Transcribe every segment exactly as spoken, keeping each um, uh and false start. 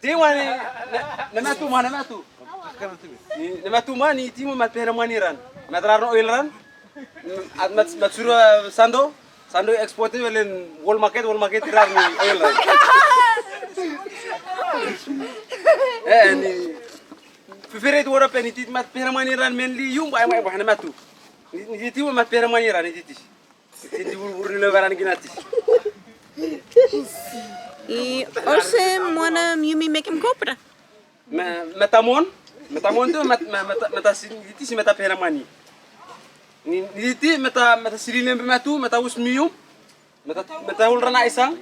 Tiwa ni, ne, ne matu ma, ne matu. Ni, ne matu ma ni timo mat pehena mani ran. Mat rarno oil ran. At mat, mat suru, eh, Sando. Sando export ni welen world market, world market ran ni oil ran. Eh, ni. Fifere itu wara pe ni tit mat pehena mani ran menli yum ba, ba, ba, ne matu. Ni, ni timo mat pehena mani ran ni titi. Titi buru-buru ni lo baran ginati. I ose mona yumi mekem kopra. Ma, matamon, matamon tu mat, ma, mata, mata si, iti si mata pehena mani. Ni, ni iti mata, mata siri lembe matu, mata us miyu, mata, mata ulra na isang.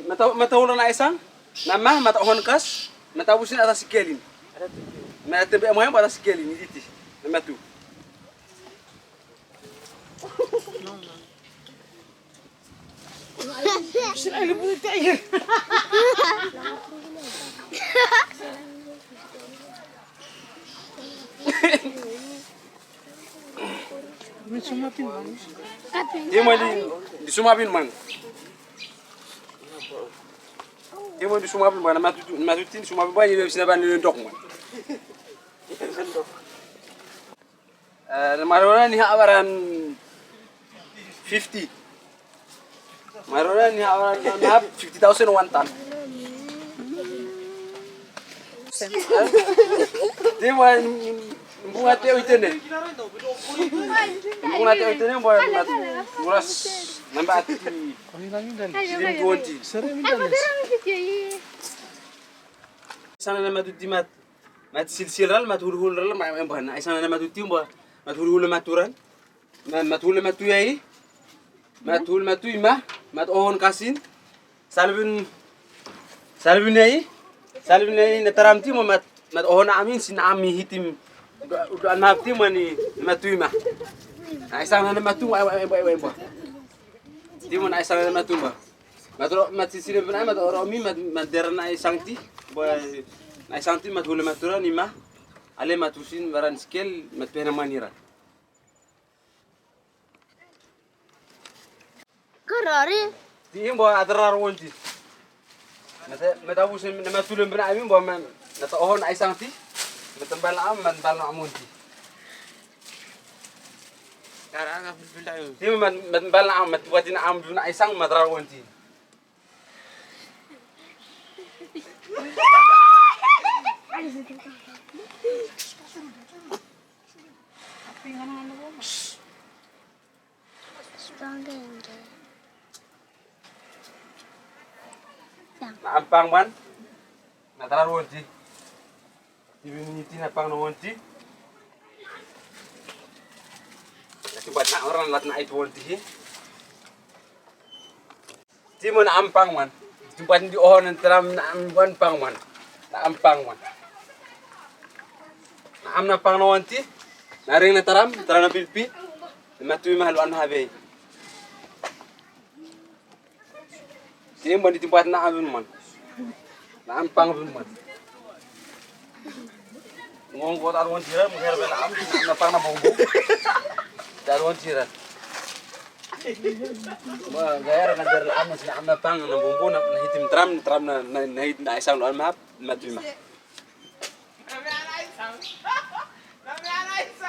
Mata, mata ulra na isang. Nama, mata ohon kas, mata usin ata sikelin. Mata tembe amoyang ata sikelin, ni iti. Matu. Timo di, di suma bin man. Timo di suma bin man, matu, matu tin suma bin man, ni sina ban ni dok man. Eh, marona ni habaran fifty. Marona ni habaran na fifty thousand one ton. Di ba bunga te oitene. Bunga te oitene ba mat muras namba ati. Silim twenty. Sana na matu timat. Mat silsil ral, mat hulhul ral, ma, ma, ma, na isang na matu timba, mat hulhul maturan, ma, mat hulhul matu yai, mat hulhul matu ima, mat ohon kasin, salbin, salbin yai, salbin yai na taram timba, mat, mat ohon amin, sin ami hitim, udu, udu an map timba ni matu ima. Na isang na matu, wa, wa, wa, wa, wa. Timba na isang na matu ba. Mat ro, mat sisire bena, mat oro mi, mat, mat dera na isang ti. Ba, na isang ti, mat hule maturan ima. Ale mat usin baran sikel, mat pehena mani ran. Karare. Ti imbo adrar wonti. Mata, mata usin, na matu lem bena ami, ba, man, mata ohon na isang ti. Mata bal am, man bal na am wonti. Ti man, man bal na am, mat wati na am, na isang, mat rar wonti. Na am pang man. Na tarar wonti. Tibi miniti na pang na wonti. Na tibat na orang lat na it wonti hi. Timo na am pang man. Tibat di ohon na taram na am wan pang man. Na am pang man. Na am na pang na wonti. Na ring na taram, taram na pilpi. Na matu ima halu an habe. Timo di tibat na am man. Na am pang man. Ngong ko tar wonti ran, mo her bela am, na pang na bombo. Tar wonti ran. Ba, gaya ran der am, na am na pang na bombo, na, na hitim taram, taram na, na, na hit na isang lo an map, matu ima.